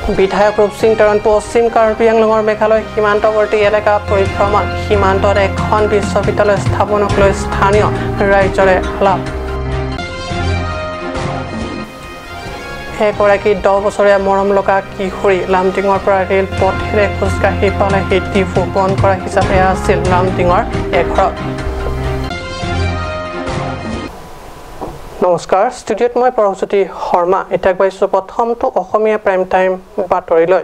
বিধায়ক ৰূপসিং তেৰণ পশ্চিম কাৰ্বি আংলঙৰ মেঘালয় সীমান্তৱৰ্তী এলেকা পৰিভ্ৰমণ। সীমান্তত এখন বিশ্ববিদ্যালয় স্থাপনক লৈ স্থানীয় ৰাইজৰে আলাপ। এগৰাকী 10 বছৰীয়া মৰম লগা কিশোৰী লামডিঙৰ পৰা ৰেল পথেৰে খোজকাঢ়ি পালেহি ডিফু। বন কৰা হিচাপে আছিল লামডিঙৰ এঘৰত। নমস্কাৰ, ষ্টুডিঅ'ত মই পৰশজ্যোতি শৰ্মা। এতিয়া আগবাঢ়িছোঁ প্ৰথমটো অসমীয়া প্ৰাইম টাইম বাতৰিলৈ।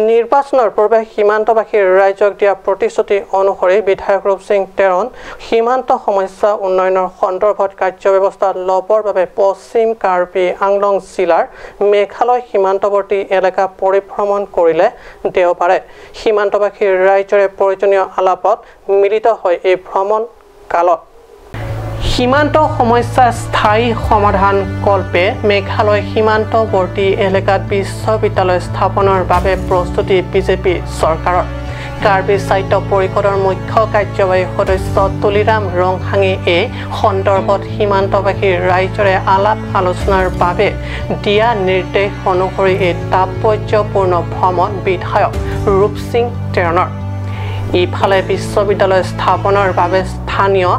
নিৰ্বাচনৰ পূৰ্বে সীমান্তবাসী ৰাইজক দিয়া প্ৰতিশ্ৰুতি অনুসৰি বিধায়ক ৰূপসিং তেৰণ সীমান্ত সমস্যা উন্নয়নৰ সন্দৰ্ভত কাৰ্যব্যৱস্থা ল'বৰ বাবে পশ্চিম কাৰ্বি আংলং জিলাৰ মেঘালয় সীমান্তৱৰ্তী এলেকা পৰিভ্ৰমণ কৰিলে দেওবাৰে। সীমান্তবাসী ৰাইজৰে প্ৰয়োজনীয় আলাপত মিলিত হৈ এই ভ্ৰমণ কালত সীমান্ত সমস্যা স্থায়ী সমাধান কল্পে মেঘালয় সীমান্তৱৰ্তী এলেকাত বিশ্ববিদ্যালয় স্থাপনৰ বাবে প্ৰস্তুতি বিজেপি চৰকাৰৰ। কাৰ্বি সাহিত্য পৰিষদৰ মুখ্য কাৰ্যবাহী সদস্য তুলিৰাম ৰংহাঙে এই সন্দৰ্ভত সীমান্তবাসী ৰাইজৰে আলাপ আলোচনাৰ বাবে দিয়া নিৰ্দেশ অনুসৰি এই তাৎপৰ্যপূৰ্ণ ভ্ৰমণ বিধায়ক ৰূপসিং তেৰণৰ। ইফালে বিশ্ববিদ্যালয় স্থাপনৰ বাবে স্থানীয়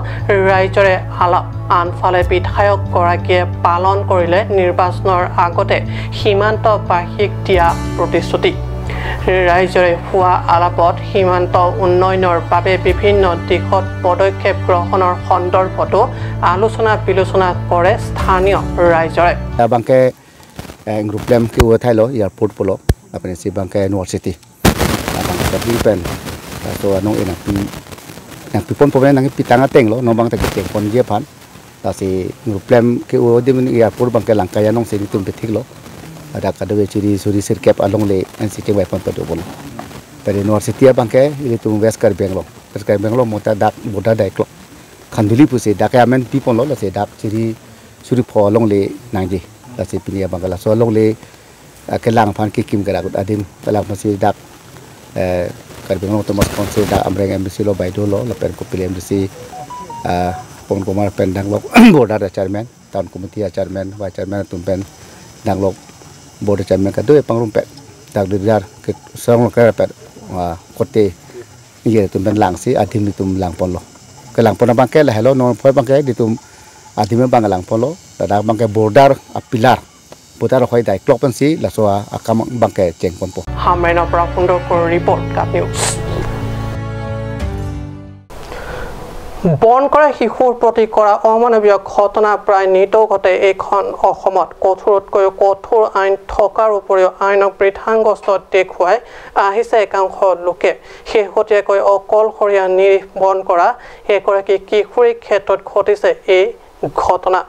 ৰাইজৰে আলাপ, আনফালে বিধায়কগৰাকীয়ে পালন কৰিলে নিৰ্বাচনৰ আগতে সীমান্তবাসীক দিয়া প্ৰতিশ্ৰুতি। ৰাইজৰে হোৱা আলাপত সীমান্ত উন্নয়নৰ বাবে বিভিন্ন দিশত পদক্ষেপ গ্ৰহণৰ সন্দৰ্ভতো আলোচনা বিলোচনা কৰে স্থানীয় ৰাইজৰে। বাংকে গ্ৰুপলেম কি ঠাইল এয়াৰপৰ্ট পল আপুনি Banke university Banke so anong ina pi nang pipon po nang pitanga teng lo no bang ta teng pon je phan ta si nguplem ke o dim ni airport bang ke langkaya nong se ni tum pe thik lo ada ka de chiri suri sir cap along le nc te wai pon pa do bol ta university bang ke ili tum west kar beng lo west kar beng lo mota dak boda dai klo khanduli pu se dak amen pipon lo la se dak chiri suri pho along le nang ji la se pini bang la so along le ke lang phan ki kim gara adim lang phan si dak Karbi Anglong Thomas Council da amreng MDC lo baido lo lapen ko pili MDC pon komar pen dang lo border chairman town committee chairman vice chairman tumpen dang lo border chairman ka doi pangrum pet dak didar ke song lo ka pet kote ye tumpen lang si adim tum lang pon lo ke lang pon bang ke la hello no phoi bang ke ditum adim bang lang pon lo da bang ke border a pilar border hoi dai klok pan si la so akam bang ke cheng pon po হামৰেনৰ পৰা Sundarpur report cup news. বন কৰা শিশুৰ প্ৰতি কৰা অমানৱীয় ঘটনা প্ৰায় নিতৌ ঘটে এইখন অসমত। কঠোৰতকৈও কঠোৰ আইন থকাৰ উপৰিও আইনক বৃদ্ধাংগস্ত দেখুৱাই আহিছে একাংশ লোকে। শেহতীয়াকৈ অকলশৰীয়া নিৰীহ বন কৰা এগৰাকী কিশোৰীৰ ক্ষেত্ৰত ঘটিছে এই ঘটনা।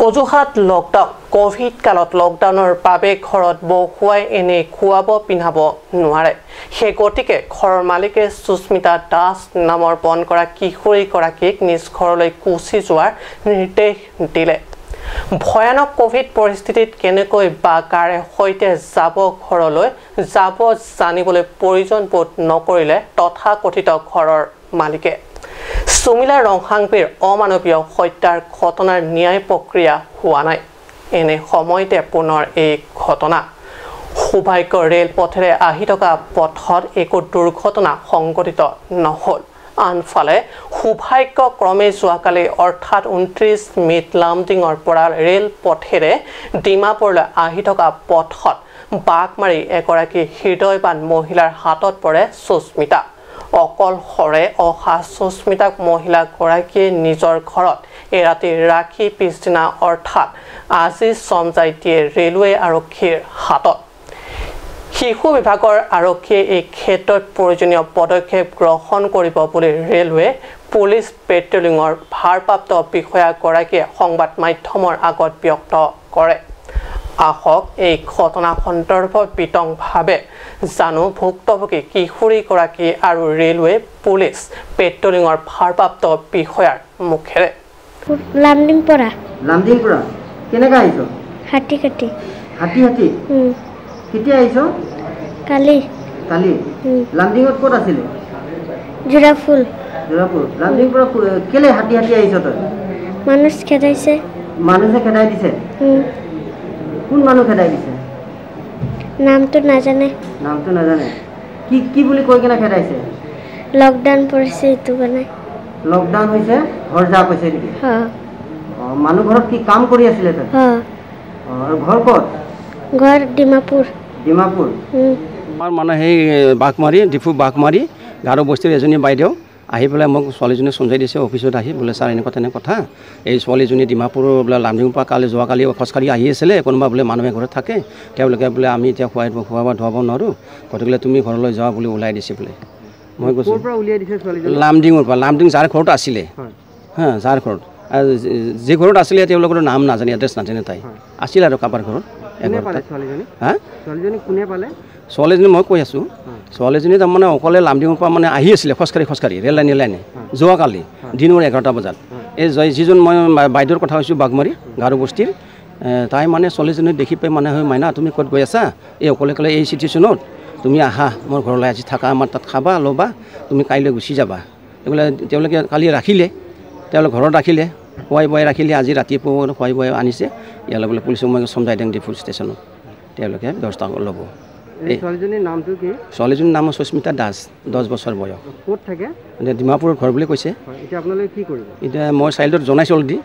অজুহাত লকডাউন, কভিড কালত লকডাউনৰ বাবে ঘৰত বহুৱাই এনেই খুৱাব পিন্ধাব নোৱাৰে, সেই গতিকে ঘৰৰ মালিকে সুস্মিতা দাস নামৰ বন কৰা কিশোৰীগৰাকীক নিজ ঘৰলৈ গুচি যোৱাৰ নিৰ্দেশ দিলে। ভয়ানক কভিড পৰিস্থিতিত কেনেকৈ বা কাৰে সৈতে যাব ঘৰলৈ যাব জানিবলৈ প্ৰয়োজন বোধ নকৰিলে তথাকথিত ঘৰৰ মালিকে। সুমিলা ৰংহাংপিৰ অমানৱীয় হত্যাৰ ঘটনাৰ ন্যায় প্ৰক্ৰিয়া হোৱা নাই, এনে সময়তে পুনৰ এই ঘটনা। সৌভাগ্য ৰেল পথেৰে আহি থকা পথত একো দুৰ্ঘটনা সংঘটিত নহ'ল। আনফালে সৌভাগ্য ক্ৰমে যোৱাকালি অৰ্থাৎ 29 মে'ত লামডিঙৰ পৰা ৰেল পথেৰে ডিমাপুৰলৈ আহি থকা পথত বাঘ মাৰি এগৰাকী হৃদয়বান মহিলাৰ হাতত পৰে সুস্মিতা। অকলশৰে অহা সুস্মিতাক মহিলাগৰাকীয়ে নিজৰ ঘৰত এৰাতি ৰাখি পিছদিনা অৰ্থাৎ আজি চমজাই দিয়ে ৰেলৱে আৰক্ষীৰ হাতত। শিশু বিভাগৰ আৰক্ষীয়ে এই ক্ষেত্ৰত প্ৰয়োজনীয় পদক্ষেপ গ্ৰহণ কৰিব বুলি ৰেলৱে পুলিচ পেট্ৰলিঙৰ ভাৰপ্ৰাপ্ত বিষয়াগৰাকীয়ে সংবাদ মাধ্যমৰ আগত ব্যক্ত কৰে। আহক এই ঘটনা সন্দৰ্ভত বিতংভাৱে জানো ভুক্তভোগী কিশোৰীগৰাকী আৰু ৰেলৱে পুলিচ পেট্ৰলিঙৰ ভাৰপ্ৰাপ্ত বিষয়াৰ মুখেৰে। লামডিং পৰা। লামডিং পৰা কেনেকৈ আহিছ? হাতী কাটি। হাতী হাতী? কেতিয়া আহিছ? কালি। কালি? লামডিঙত ক'ত আছিলে? জোৰাফুল। জোৰাফুল। লামডিং পৰা কেলে হাতী হাতী আহিছ তই? মানুহ খেদাইছে। মানুহে খেদাই দিছে? কোন মানুহ খেদাই দিছে? নামটো নাজানে। নামটো নাজানে। কি কি বুলি কৈ কেনে খেদাইছে? লকডাউন পৰিছে এইটো কাৰণে। লকডাউন হৈছে, ঘৰ যা কৈছে নেকি? হ্যাঁ। মানুহ ঘৰত কি কাম কৰি আছিলে তাত? হ্যাঁ। আৰু ঘৰ ক'ত? ঘৰ ডিমাপুৰ। ডিমাপুৰ। আমাৰ মানে সেই বাঘমাৰী, ডিফু বাঘমাৰী গাৰো বস্তিৰ এজনী বাইদেউ আহি পেলাই মোক ছোৱালীজনী চমজাই দিছে অফিচত আহি, বোলে ছাৰ এনেকুৱা তেনে কথা, এই ছোৱালীজনী ডিমাপুৰৰ বোলে লামডিঙৰ পৰা কালি যোৱাকালি খোজকাঢ়ি আহি আছিলে, কোনোবা বোলে মানুহে ঘৰত থাকে, তেওঁলোকে বোলে আমি এতিয়া খুৱাই খোৱা ধুৱাব নোৱাৰোঁ, গতিকে তুমি ঘৰলৈ যোৱা বুলি ওলাই দিছে বোলে। মই কৈছোঁ লামডিঙৰ পৰা, লামডিং যাৰ ঘৰত আছিলে, হা যাৰ ঘৰত, যি ঘৰত আছিলে তেওঁলোকৰ নাম নাজানে, এড্ৰেছ নাজানে, তাই আছিলে আৰু কাৰোবাৰ ঘৰত। হা ছোৱালীজনী মই কৈ আছোঁ, ছোৱালীজনী তাৰমানে অকলে লামডিঙৰ পৰা মানে আহি আছিলে খোজকাঢ়ি খোজকাঢ়ি ৰেল লাইনে লাইনে যোৱাকালি দিনৰ 11টা বজাত। এই যিজন মই বাইদেউৰ কথা কৈছোঁ বাঘমাৰী গাৰো বস্তিৰ, তাই মানে ছোৱালীজনী দেখি পাই মানে হয় মাইনা তুমি ক'ত গৈ আছা এই অকলে অকলে এই চিটুৱেশ্যনত, তুমি আহা মোৰ ঘৰলৈ আজি থাকা, আমাৰ তাত খাবা ল'বা, তুমি কাইলৈ গুচি যাবা। এইবিলাক তেওঁলোকে কালি ৰাখিলে, তেওঁলোক ঘৰত ৰাখিলে, খুৱাই বোৱাই ৰাখিলে, আজি ৰাতিপুৱা খুৱাই বোৱাই আনিছে ইয়ালৈ বোলে পুলিচক মই চমজাই দিওঁ ডিফু ষ্টেচনত, তেওঁলোকে ব্যৱস্থা ল'ব। ছোৱালীজনীৰ নামটো কি? ছোৱালীজনীৰ নাম সুস্মিতা দাস, 10 বছৰ বয়স। ক'ত থাকে? ডিমাপুৰৰ ঘৰ বুলি কৈছে। এতিয়া আপোনালোকে কি কৰিব? এতিয়া মই চাইল্ডত জনাইছোঁ অলৰেডি,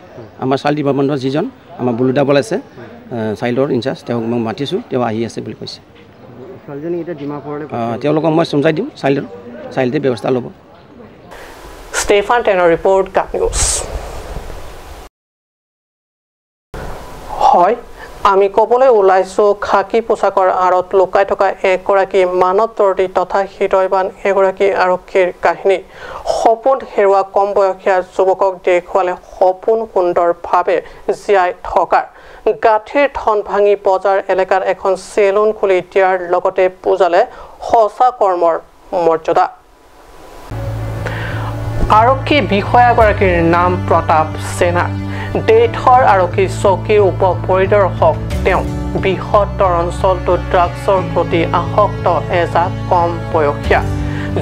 আমাৰ চাইল্ড ডিপাৰ্টমেণ্টৰ যিজন আমাৰ বুলুদা বল আছে চাইল্ডৰ ইনচাৰ্জ, তেওঁক মই মাতিছোঁ, তেওঁ আহি আছে বুলি কৈছে। ছোৱালীজনী এতিয়া ডিমাপুৰলৈ? তেওঁলোকক মই চমজাই দিম, চাইল্ডে ব্যৱস্থা ল'ব। ষ্টেফান টেনৰ ৰিপৰ্ট, কাট নিউজ। হয়, আমি ক'বলৈ ওলাইছোঁ খাকী পোছাকৰ আঁৰত লুকাই থকা এগৰাকী মানৱদৰ্দী তথা হৃদয়বান এগৰাকী আৰক্ষীৰ কাহিনী। সপোন হেৰুৱা কম বয়সীয়া যুৱকক দেখুৱালে সপোন সুন্দৰভাৱে জীয়াই থকাৰ। গাঁঠিৰ ধন ভাঙি বজাৰ এলেকাত এখন চেলুন খুলি দিয়াৰ লগতে পূজালে সঁচা কৰ্মৰ মৰ্যাদা। আৰক্ষী বিষয়াগৰাকীৰ নাম প্ৰতাপ সেনা। দেথৰ আৰক্ষী চকীৰ উপ পৰিদৰ্শক তেওঁ। বৃহত্তৰ অঞ্চলটোত ড্ৰাগছৰ প্ৰতি আসক্ত এজাক কম বয়সীয়া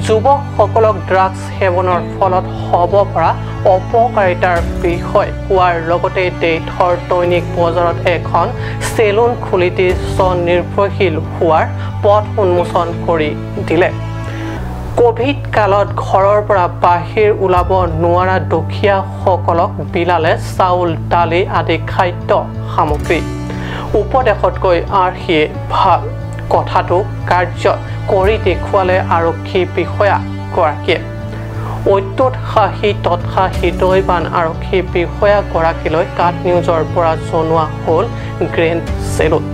যুৱকসকলক ড্ৰাগছ সেৱনৰ ফলত হ'ব পৰা অপকাৰিতাৰ বিষয় কোৱাৰ লগতে দেথৰ দৈনিক বজাৰত এখন চেলুন খুলি দি স্বনিৰ্ভৰশীল হোৱাৰ পথ উন্মোচন কৰি দিলে। কোভিড কালত ঘৰৰ পৰা বাহিৰ ওলাব নোৱাৰা দুখীয়াসকলক বিলালে চাউল, দালি আদি খাদ্য সামগ্ৰী। উপদেশতকৈ আৰ্হিয়ে ভাল, কথাটো কাৰ্যত কৰি দেখুৱালে আৰক্ষী বিষয়াগৰাকীয়ে। অত্যুৎসাহী তথা হৃদয়বান আৰক্ষী বিষয়াগৰাকীলৈ কাট নিউজৰ পৰা জনোৱা হ'ল গ্ৰেণ্ড চেলুট।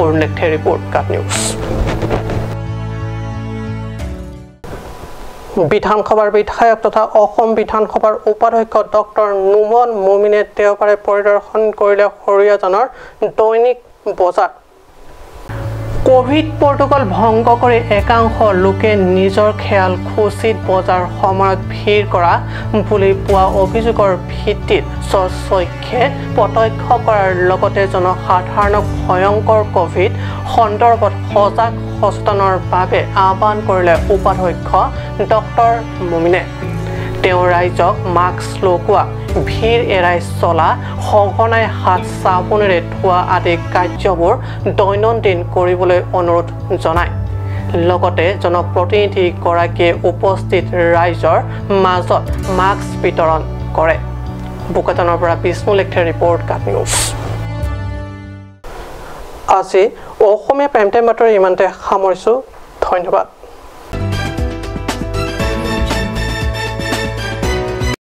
অৰুণ লেখথে ৰিপৰ্ট, কাট নিউজ। বিধানসভাৰ বিধায়ক তথা অসম বিধানসভাৰ উপাধ্যক্ষ ডক্টৰ নুমন মুমিনে দেওবাৰে পৰিদৰ্শন কৰিলে সৰিয়াজানৰ দৈনিক বজাৰ। কোভিড প্ৰট'কল ভংগ কৰি একাংশ লোকে নিজৰ খেয়াল খুচিত বজাৰ সময়ত ভিৰ কৰা বুলি পোৱা অভিযোগৰ ভিত্তিত স্বচক্ষে প্ৰত্যক্ষ কৰাৰ লগতে জনসাধাৰণক ভয়ংকৰ কোভিড সন্দৰ্ভত সজাগ সচেতনৰ বাবে আহ্বান কৰিলে উপাধ্যক্ষ ডক্টৰ মুমিনে। তেওঁ ৰাইজক মাস্ক লগোৱা, ভিৰ এৰাই চলা, সঘনাই হাত চাবোনেৰে ধোৱা আদি কাৰ্যবোৰ দৈনন্দিন কৰিবলৈ অনুৰোধ জনায়। লগতে জনপ্ৰতিনিধিগৰাকীয়ে উপস্থিত ৰাইজৰ মাজত মাস্ক বিতৰণ কৰে। বোকাজানৰ পৰা বিষ্ণু লেখথেৰ ৰিপৰ্ট, কাট নিউজ। আজি অসমীয়া প্ৰাইম টাইম বাতৰি ইমানতে সামৰিছোঁ। ধন্যবাদ।